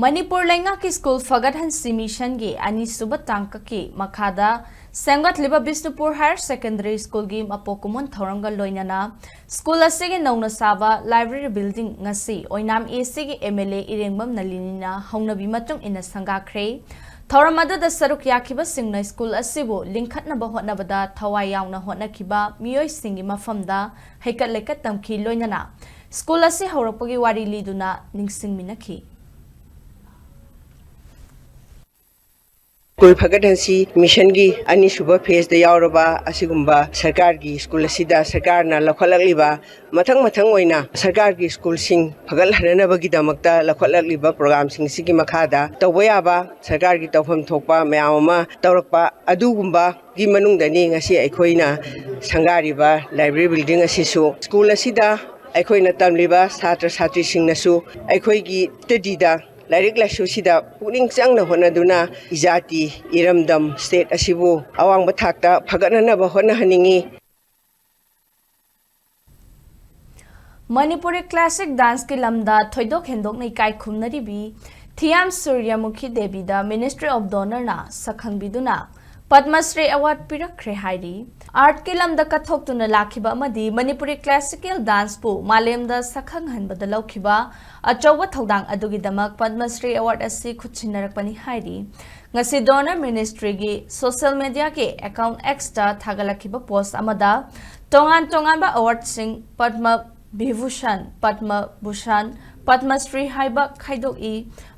ꯃꯅꯤꯄꯨꯔ ꯂꯩꯉꯥꯛꯀꯤ ꯁ꯭ꯀꯨꯜ ꯐꯒꯠꯍꯟꯁꯤ ꯃꯤꯁꯟꯒꯤ ꯑꯅꯤꯁꯨꯕ ꯇꯥꯡꯀꯛꯀꯤ ꯃꯈꯥꯗ ꯁꯦꯝꯒꯠꯂꯤꯕ ꯕꯤꯁꯅꯨꯄꯨꯔ ꯍꯥꯌꯔ ꯁꯦꯀꯦꯟꯗꯔꯤ ꯁ꯭ꯀꯨꯜꯒꯤ ꯃꯄꯣꯛ ꯀꯨꯝꯑꯣꯟ ꯊꯧꯔꯝꯒ ꯂꯣꯏꯅꯅ ꯁ꯭ꯀꯨꯜ ꯑꯁꯤꯒꯤ ꯅꯧꯅ ꯁꯥꯕ ꯂꯥꯏꯕ꯭ꯔꯦꯔꯤ ꯕꯤꯜꯗꯤꯡ ꯉꯁꯤ ꯑꯣꯏꯅꯥꯝ ꯑꯦ ꯁꯤꯒꯤ ꯑꯦꯝ ꯑꯦꯜ ꯑꯦ ꯏꯔꯦꯡꯕꯝ ꯅꯂꯤꯅꯤꯅ ꯍꯧꯅꯕꯤ ꯃꯇꯨꯡ ꯏꯟꯅ ꯁꯪꯒꯥꯈ꯭ꯔꯦ꯫ ꯊꯧꯔꯝ ꯑꯗꯨꯗ ꯁꯔꯨꯛ ꯌꯥꯈꯤꯕꯁꯤꯡꯅ ꯁ꯭ꯀꯨꯜ ꯑꯁꯤꯕꯨ ꯂꯤꯡꯈꯠꯅꯕ ꯍꯣꯠꯅꯕꯗ ꯊꯋꯥꯏ ꯌꯥꯎꯅ ꯍꯣꯠꯅꯈꯤꯕ ꯃꯤꯑꯣꯏꯁꯤꯡꯒꯤ ꯃꯐꯝꯗ ꯍꯩꯀꯠ ꯂꯩꯀꯠ ꯇꯝꯈꯤ, ꯂꯣꯏꯅꯅ ꯁ꯭ꯀꯨꯜ ꯑꯁꯤ ꯍꯧꯔꯛꯄꯒꯤ ꯋꯥꯔꯤ ꯂꯤꯗꯨꯅ ꯅꯤꯡꯁꯤꯡꯃꯤꯟꯅꯈꯤ꯫ ꯁ꯭ꯀꯨꯜ ꯐꯒꯠꯍꯟꯁꯤ ꯃꯤꯁꯟꯒꯤ ꯑꯅꯤꯁꯨꯕ ꯐꯦꯖꯇ ꯌꯥꯎꯔꯕ ꯑꯁꯤꯒꯨꯝꯕ ꯁꯔꯀꯥꯔꯒꯤ ꯁ꯭ꯀꯨꯜ ꯑꯁꯤꯗ ꯁꯔꯀꯥꯔꯅ ꯂꯧꯈꯠꯂꯛꯂꯤꯕ ꯃꯊꯪ ꯃꯊꯪ ꯑꯣꯏꯅ ꯁꯔꯀꯥꯔꯒꯤ ꯁ꯭ꯀꯨꯜꯁꯤꯡ ꯐꯒꯠꯍꯟꯅꯅꯕꯒꯤꯗꯃꯛꯇ ꯂꯧꯈꯠꯂꯛꯂꯤꯕ ꯄ꯭ꯔꯣꯒ꯭ꯔꯥꯝꯁꯤꯡ ꯑꯁꯤꯒꯤ ꯃꯈꯥꯗ ꯇꯧꯕ ꯌꯥꯕ ꯁꯔꯀꯥꯔꯒꯤ ꯇꯧꯐꯝ ꯊꯣꯛꯄ ꯃꯌꯥꯝ ꯑꯃ ꯇꯧꯔꯛꯄ ꯑꯗꯨꯒꯨꯝꯕꯒꯤ ꯃꯅꯨꯡꯗꯅꯤ ꯉꯁꯤ ꯑꯩꯈꯣꯏꯅ ꯁꯪꯒꯥꯔꯤꯕ ꯂꯥꯏꯕ꯭ꯔꯦꯔꯤ ꯕꯤꯜꯗꯤꯡ ꯑꯁꯤꯁꯨ꯫ ꯁ꯭ꯀꯨꯜ ꯑꯁꯤꯗ ꯑꯩꯈꯣꯏꯅ ꯇꯝꯂꯤꯕ ꯁꯥꯇ꯭ꯔ ꯁꯥꯇ꯭ꯔꯤꯁꯤꯡꯅꯁꯨ ꯑꯩꯈꯣꯏꯒꯤ ꯁ꯭ꯇꯗꯤꯗ, ꯂꯥꯏꯔꯤꯛ ꯂꯥꯏꯁꯨꯁꯤꯗ ꯄꯨꯛꯅꯤꯡ ꯆꯪꯅ ꯍꯣꯠꯅꯗꯨꯅ ꯏꯖꯥꯇꯤ, ꯏꯔꯝꯗꯝ, ꯁ꯭ꯇꯦꯠ ꯑꯁꯤꯕꯨ ꯑꯋꯥꯡꯕ ꯊꯥꯛꯇ ꯐꯒꯠꯅꯅꯕ ꯍꯣꯠꯅꯍꯟꯅꯤꯡꯏ꯫ ꯃꯅꯤꯄꯨꯔꯤ ꯀ꯭ꯂꯥꯁꯤꯛ ꯗꯥꯟꯁꯀꯤ ꯂꯝꯗ ꯊꯣꯏꯗꯣꯛ ꯍꯦꯟꯗꯣꯛꯅ ꯏꯀꯥꯏ ꯈꯨꯝꯅꯔꯤꯕꯤ ꯊꯤꯌꯥꯝ ꯁꯨꯔ꯭ꯌꯃꯨꯈꯤ ꯗꯦꯕꯤꯗ Ministry of Honourꯅ ꯁꯛꯈꯪꯕꯤꯗꯨꯅ ꯄꯗꯃꯁ꯭ꯔꯤ ꯑꯦꯋꯥꯔꯗ ꯄꯤꯔꯛꯈ꯭ꯔꯦ ꯍꯥꯏꯔꯤ꯫ ꯑꯥꯔꯠꯀꯤ ꯂꯝꯗ ꯀꯠꯊꯣꯛꯇꯨꯅ ꯂꯥꯛꯈꯤꯕ ꯑꯃꯗꯤ ꯃꯅꯤꯄꯨꯔꯤ ꯀ꯭ꯂꯥꯁꯤꯀꯦꯜ ꯗꯥꯟꯁꯄꯨ ꯃꯥꯂꯦꯝꯗ ꯁꯛꯈꯪꯍꯟꯕꯗ ꯂꯧꯈꯤꯕ ꯑꯆꯧꯕ ꯊꯧꯗꯥꯡ ꯑꯗꯨꯒꯤꯗꯃꯛ ꯄꯗꯃꯁ꯭ꯔꯤ ꯑꯦꯋꯥꯔꯗ ꯑꯁꯤ ꯈꯨꯠꯁꯤꯟꯅꯔꯛꯄꯅꯤ ꯍꯥꯏꯔꯤ꯫ ꯉꯁꯤ Donor Ministryꯒꯤ social mediaꯒꯤ account Xꯇ ꯊꯥꯒꯠꯂꯛꯈꯤꯕ post ꯑꯃꯗ ꯇꯣꯉꯥꯟ ꯇꯣꯉꯥꯟꯕ ꯑꯦꯋꯥꯔꯗꯁꯤꯡ ꯄꯗꯃ ꯕꯤꯚꯨꯁꯟ, ꯄꯗꯃ ꯚꯨꯁꯟ, ꯄꯗꯃꯁ꯭ꯔꯤ ꯍꯥꯏꯕ ꯈꯥꯏꯗꯣꯛꯏ꯫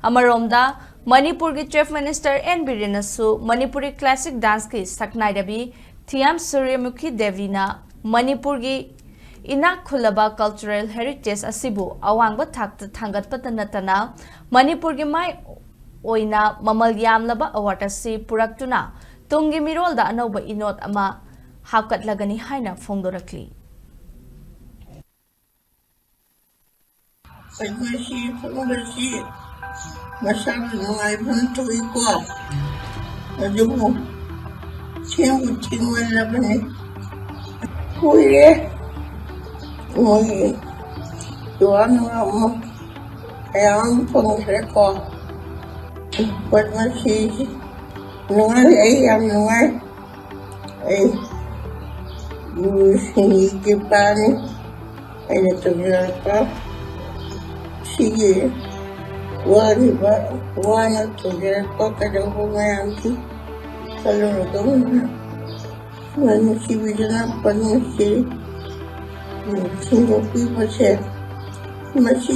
ꯑꯃꯔꯣꯝꯗ ꯃꯅꯤꯄꯨꯔꯒꯤ Chief Minister ꯑꯦꯟ ꯕꯤꯔꯦꯟꯅꯁꯨ ꯃꯅꯤꯄꯨꯔꯤ classic danceꯀꯤ ꯁꯛꯅꯥꯏꯔꯕꯤ ꯊꯤꯌꯥꯝ ꯁꯨꯔ꯭ꯌꯃꯨꯈꯤ ꯗꯦꯕꯤꯅ ꯃꯅꯤꯄꯨꯔꯒꯤ ꯏꯅꯥꯛ ꯈꯨꯜꯂꯕ cultural heritage ꯑꯁꯤꯕꯨ ꯑꯋꯥꯡꯕ ꯊꯥꯛꯇ ꯊꯥꯡꯒꯠꯄꯇ ꯅꯠꯇꯅ ꯃꯅꯤꯄꯨꯔꯒꯤ ꯃꯥꯏ ꯑꯣꯏꯅ ꯃꯃꯜ ꯌꯥꯝꯂꯕ ꯑꯦꯋꯥꯔꯗ ꯑꯁꯤ ꯄꯨꯔꯛꯇꯨꯅ ꯇꯨꯡꯒꯤ ꯃꯤꯔꯣꯜꯗ ꯑꯅꯧꯕ ꯏꯅꯣꯠ ꯑꯃ ꯍꯥꯞꯀꯠꯂꯒꯅꯤ ꯍꯥꯏꯅ ꯐꯣꯡꯗꯣꯔꯛꯂꯤ꯫ ꯄꯗꯃꯁ꯭ꯔꯤ ꯐꯪꯕꯁꯤ ꯃꯁꯥꯒꯤ ꯅꯨꯡꯉꯥꯏꯐꯝ ꯊꯣꯛꯏꯀꯣ, ꯑꯗꯨꯕꯨ ꯊꯦꯡꯕꯨ ꯊꯦꯡꯃꯜꯂꯕꯅꯤ꯫ ꯀꯨꯏꯔꯦ ꯃꯣꯏꯒꯤ ꯖꯨꯋꯥꯟ ꯑꯃ ꯃꯌꯥꯝ ꯑꯃ ꯐꯪꯈ꯭ꯔꯦꯀꯣ꯫ ꯄꯗꯃꯁ꯭ꯔꯤꯁꯤ ꯅꯨꯡꯉꯥꯏ, ꯑꯩ ꯌꯥꯝ ꯅꯨꯡꯉꯥꯏ꯫ ꯑꯩ ꯒꯨꯔꯨꯁꯤꯡꯒꯤ ꯀ꯭ꯔꯤꯄꯥꯅꯤ ꯑꯩꯅ ꯇꯧꯖꯔꯛꯄ ꯁꯤꯒꯤ ꯋꯥꯔꯤꯕ, ꯋꯥꯅ ꯇꯧꯖꯔꯛꯄ ꯀꯩꯗꯧꯕ ꯃꯌꯥꯝꯁꯤ ꯈꯜꯂꯨꯔꯒ ꯅꯨꯡꯁꯤꯕꯤꯗꯨꯅ ꯄꯗꯃꯁ꯭ꯔꯤ ꯁꯤꯟꯗꯣꯛꯄꯤꯕꯁꯦ ꯃꯁꯤ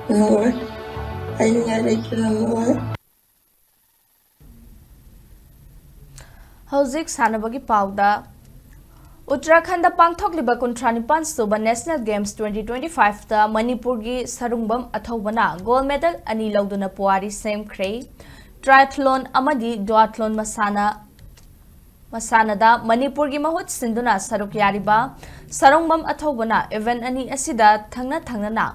ꯅꯨꯡꯉꯥꯏ, ꯍꯥꯏꯅꯤꯡꯉꯥꯏ ꯂꯩꯇꯅ ꯅꯨꯡꯉꯥꯏ꯫ ꯍꯧꯖꯤꯛ ꯁꯥꯟꯅꯕꯒꯤ ꯄꯥꯎꯗ꯫ ꯎꯠꯇꯔꯥꯈꯟꯗ ꯄꯥꯡꯊꯣꯛꯂꯤꯕ ꯀꯨꯟꯊ꯭ꯔꯥ ꯅꯤꯄꯥꯟ ꯁꯨꯕ National Games twenty twenty-five ꯇ ꯃꯅꯤꯄꯨꯔꯒꯤ ꯁꯔꯨꯡꯕꯝ ꯑꯊꯧꯕꯅ gold medal ꯑꯅꯤ ꯂꯧꯗꯨꯅ ꯄꯨꯋꯥꯔꯤ ꯁꯦꯝꯈ꯭ꯔꯦ꯫ Triathlon ꯑꯃꯗꯤ duathlon ꯃꯁꯥꯟꯅ, ꯃꯁꯥꯟꯅꯗ ꯃꯅꯤꯄꯨꯔꯒꯤ ꯃꯍꯨꯠ ꯁꯤꯟꯗꯨꯅ ꯁꯔꯨꯛ ꯌꯥꯔꯤꯕ ꯁꯔꯨꯡꯕꯝ ꯑꯊꯧꯕꯅ event ꯑꯅꯤ ꯑꯁꯤꯗ ꯊꯪꯅ ꯊꯪꯅꯅ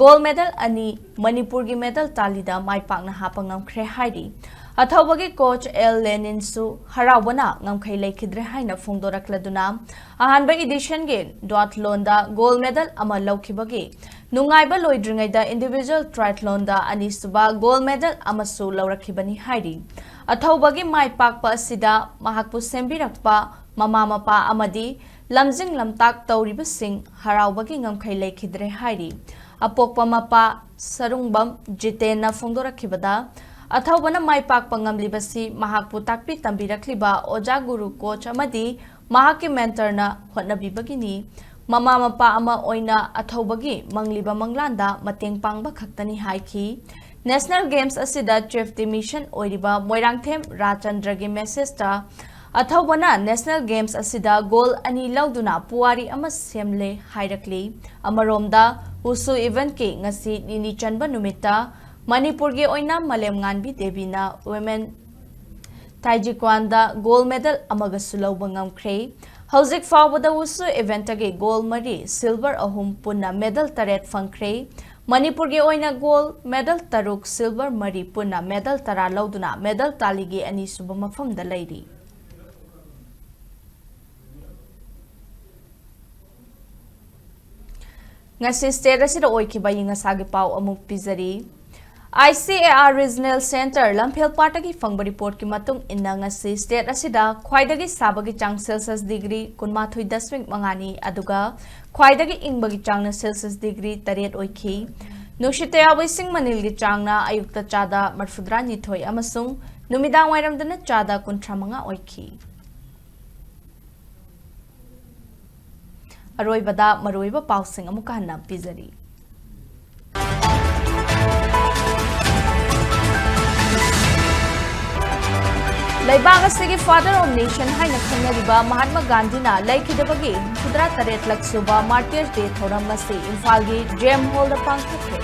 gold medal ꯑꯅꯤ ꯃꯅꯤꯄꯨꯔꯒꯤ medal ꯇꯥꯂꯤꯗ ꯃꯥꯏ ꯄꯥꯛꯅ ꯍꯥꯞꯄ ꯉꯝꯈ꯭ꯔꯦ ꯍꯥꯏꯔꯤ꯫ ꯑꯊꯧꯕꯒꯤ coach ꯑꯦꯜ ꯂꯦꯅꯤꯟꯁꯨ ꯍꯔꯥꯎꯕꯅ ꯉꯝꯈꯩ ꯂꯩꯈꯤꯗ꯭ꯔꯦ ꯍꯥꯏꯅ ꯐꯣꯡꯗꯣꯔꯛꯂꯗꯨꯅ, ꯑꯍꯥꯟꯕ edition ꯒꯤ duathlon ꯗ gold medal ꯑꯃ ꯂꯧꯈꯤꯕꯒꯤ ꯅꯨꯡꯉꯥꯏꯕ ꯂꯣꯏꯗ꯭ꯔꯤꯉꯩꯗ individual triathlon ꯗ ꯑꯅꯤꯁꯨꯕ gold medal ꯑꯃꯁꯨ ꯂꯧꯔꯛꯈꯤꯕꯅꯤ ꯍꯥꯏꯔꯤ꯫ ꯑꯊꯧꯕꯒꯤ ꯃꯥꯏ ꯄꯥꯛꯄ ꯑꯁꯤꯗ ꯃꯍꯥꯛꯄꯨ ꯁꯦꯝꯕꯤꯔꯛꯄ ꯃꯃꯥ ꯃꯄꯥ ꯑꯃꯗꯤ ꯂꯝꯖꯤꯡ ꯂꯝꯇꯥꯛ ꯇꯧꯔꯤꯕꯁꯤꯡ ꯍꯔꯥꯎꯕꯒꯤ ꯉꯝꯈꯩ ꯂꯩꯈꯤꯗ꯭ꯔꯦ ꯍꯥꯏꯔꯤ꯫ ꯑꯄꯣꯛꯄ ꯃꯄꯥ ꯁꯔꯨꯡꯕꯝ ꯖꯤꯇꯦꯟꯅ ꯐꯣꯡꯗꯣꯔꯛꯈꯤꯕꯗ, ꯑꯊꯧꯕꯅ ꯃꯥꯏ ꯄꯥꯛꯄ ꯉꯝꯂꯤꯕꯁꯤ ꯃꯍꯥꯛꯄꯨ ꯇꯥꯛꯄꯤ ꯇꯝꯕꯤꯔꯛꯂꯤꯕ ꯑꯣꯖꯥ ꯒꯨꯔꯨ coach ꯑꯃꯗꯤ ꯃꯍꯥꯛꯀꯤ mentor ꯅ ꯍꯣꯠꯅꯕꯤꯕꯒꯤꯅꯤ꯫ ꯃꯃꯥ ꯃꯄꯥ ꯑꯃ ꯑꯣꯏꯅ ꯑꯊꯧꯕꯒꯤ ꯃꯪꯂꯤꯕ ꯃꯪꯂꯥꯟꯗ ꯃꯇꯦꯡ ꯄꯥꯡꯕ ꯈꯛꯇꯅꯤ ꯍꯥꯏꯈꯤ꯫ National Games ꯑꯁꯤꯗ chief de mission ꯑꯣꯏꯔꯤꯕ ꯃꯣꯏꯔꯥꯡꯊꯦꯝ ꯔꯥꯆꯟꯗ꯭ꯔꯒꯤ message ꯇ, ꯑꯊꯧꯕꯅ National Games ꯑꯁꯤꯗ gold ꯑꯅꯤ ꯂꯧꯗꯨꯅ ꯄꯨꯋꯥꯔꯤ ꯑꯃ ꯁꯦꯝꯂꯦ ꯍꯥꯏꯔꯛꯂꯤ꯫ ꯑꯃꯔꯣꯝꯗ, wushu event ꯀꯤ ꯉꯁꯤ ꯅꯤꯅꯤ ꯆꯟꯕ ꯅꯨꯃꯤꯠꯇ ꯃꯅꯤꯄꯨꯔꯒꯤ ꯑꯣꯏꯅ ꯃꯥꯂꯦꯝꯉꯥꯟꯕꯤ ꯗꯦꯕꯤꯅ women taekwondoꯗ gold medal ꯑꯃꯒꯁꯨ ꯂꯧꯕ ꯉꯝꯈ꯭ꯔꯦ꯫ ꯍꯧꯖꯤꯛ ꯐꯥꯎꯕꯗ wushu event ꯇꯒꯤ gold ꯃꯔꯤ, silver ꯑꯍꯨꯝ, ꯄꯨꯟꯅ medal ꯇꯔꯦꯠ ꯐꯪꯈ꯭ꯔꯦ꯫ ꯃꯅꯤꯄꯨꯔꯒꯤ ꯑꯣꯏꯅ gold medal ꯇꯔꯨꯛ, silver ꯃꯔꯤ, ꯄꯨꯟꯅ medal ꯇꯔꯥ ꯂꯧꯗꯨꯅ medal ꯇꯥꯂꯤꯒꯤ ꯑꯅꯤꯁꯨꯕ ꯃꯐꯝꯗ ꯂꯩꯔꯤ꯫ ꯉꯁꯤ state ꯑꯁꯤꯗ ꯑꯣꯏꯈꯤꯕ ꯑꯏꯪ ꯑꯁꯥꯒꯤ ꯄꯥꯎ ꯑꯃꯨꯛ ꯄꯤꯖꯔꯤ꯫ I C A R Regional Centre ꯂꯝꯐꯦꯜꯄꯥꯠꯇꯒꯤ ꯐꯪꯕ report ꯀꯤ ꯃꯇꯨꯡ ꯏꯟꯅ, ꯉꯁꯤ state ꯑꯁꯤꯗ ꯈ꯭ꯋꯥꯏꯗꯒꯤ ꯁꯥꯕꯒꯤ ꯆꯥꯡ Celsius degree ꯀꯨꯟꯃꯥꯊꯣꯏ ꯗꯁꯃꯤꯛ ꯃꯉꯥꯅꯤ, ꯑꯗꯨꯒ ꯈ꯭ꯋꯥꯏꯗꯒꯤ ꯏꯪꯕꯒꯤ ꯆꯥꯡꯅ Celsius degree ꯇꯔꯦꯠ ꯑꯣꯏꯈꯤ꯫ ꯅꯨꯡꯁꯤꯠꯇ ꯌꯥꯎꯕ ꯏꯁꯤꯡ ꯃꯅꯤꯜꯒꯤ ꯆꯥꯡꯅ ꯑꯌꯨꯛꯇ ꯆꯥꯗ ꯃꯔꯐꯨꯇꯔꯥꯅꯤꯊꯣꯏ ꯑꯃꯁꯨꯡ ꯅꯨꯃꯤꯗꯥꯡ ꯋꯥꯏꯔꯝꯗꯅ ꯆꯥꯗ ꯀꯨꯟꯊ꯭ꯔꯥ ꯃꯉꯥ ꯑꯣꯏꯈꯤ꯫ ꯑꯔꯣꯏꯕꯗ ꯃꯔꯨꯑꯣꯏꯕ ꯄꯥꯎꯁꯤꯡ ꯑꯃꯨꯛꯀ ꯍꯟꯅ ꯄꯤꯖꯔꯤ꯫ ꯂꯩꯕꯥꯛ ꯑꯁꯤꯒꯤ Father of Nation ꯍꯥꯏꯅ ꯈꯪꯅꯔꯤꯕ ꯃꯍꯥꯠꯃ ꯒꯥꯟꯙꯤꯅ ꯂꯩꯈꯤꯗꯕꯒꯤ ꯍꯨꯝꯐꯨꯇꯔꯥ ꯇꯔꯦꯠ ꯂꯛ ꯁꯨꯕ Martyrs Day ꯊꯧꯔꯝ ꯑꯁꯤ ꯏꯝꯐꯥꯜꯒꯤ ꯖꯦꯝ ꯍꯣꯜꯗ ꯄꯥꯡꯊꯣꯛꯈ꯭ꯔꯦ꯫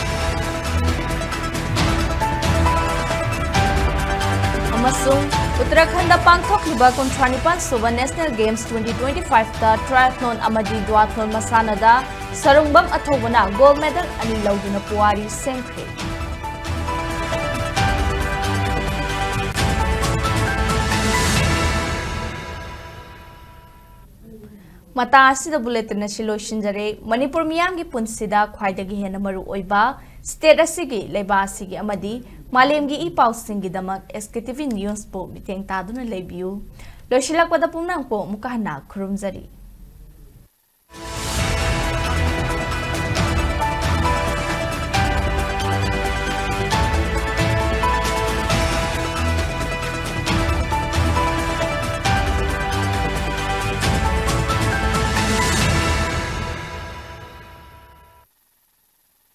ꯑꯃꯁꯨꯡ ꯎꯠꯇꯔꯥꯈꯟꯗ ꯄꯥꯡꯊꯣꯛꯂꯤꯕ ꯀꯨꯟꯊ꯭ꯔꯥ ꯅꯤꯄꯥꯟ ꯁꯨꯕ National Games twenty twenty-five ꯇ triathlon ꯑꯃꯗꯤ duathlon ꯃꯁꯥꯟꯅꯗ ꯁꯔꯨꯡꯕꯝ ꯑꯊꯧꯕꯅ gold medal ꯑꯅꯤ ꯂꯧꯗꯨꯅ ꯄꯨꯋꯥꯔꯤ ꯁꯦꯝꯈ꯭ꯔꯦ꯫ ꯃꯇꯥꯡ ꯑꯁꯤꯗ bulletin ꯑꯁꯤ ꯂꯣꯏꯁꯤꯟꯖꯔꯦ꯫ ꯃꯅꯤꯄꯨꯔ ꯃꯤꯌꯥꯝꯒꯤ ꯄꯨꯟꯁꯤꯗ ꯈ꯭ꯋꯥꯏꯗꯒꯤ ꯍꯦꯟꯅ ꯃꯔꯨ ꯑꯣꯏꯕ state ꯑꯁꯤꯒꯤ, ꯂꯩꯕꯥꯛ ꯑꯁꯤꯒꯤ ꯑꯃꯗꯤ ꯃꯥꯂꯦꯝꯒꯤ E ꯄꯥꯎꯁꯤꯡꯒꯤꯗꯃꯛ S K T V News ꯄꯨ ꯃꯤꯠꯌꯦꯡ ꯇꯥꯗꯨꯅ ꯂꯩꯕꯤꯌꯨ꯫ ꯂꯣꯏꯁꯤꯜꯂꯛꯄꯗ ꯄꯨꯝꯅꯃꯛꯄꯨ ꯑꯃꯨꯛꯀ ꯍꯟꯅ ꯈꯨꯔꯨꯝꯖꯔꯤ꯫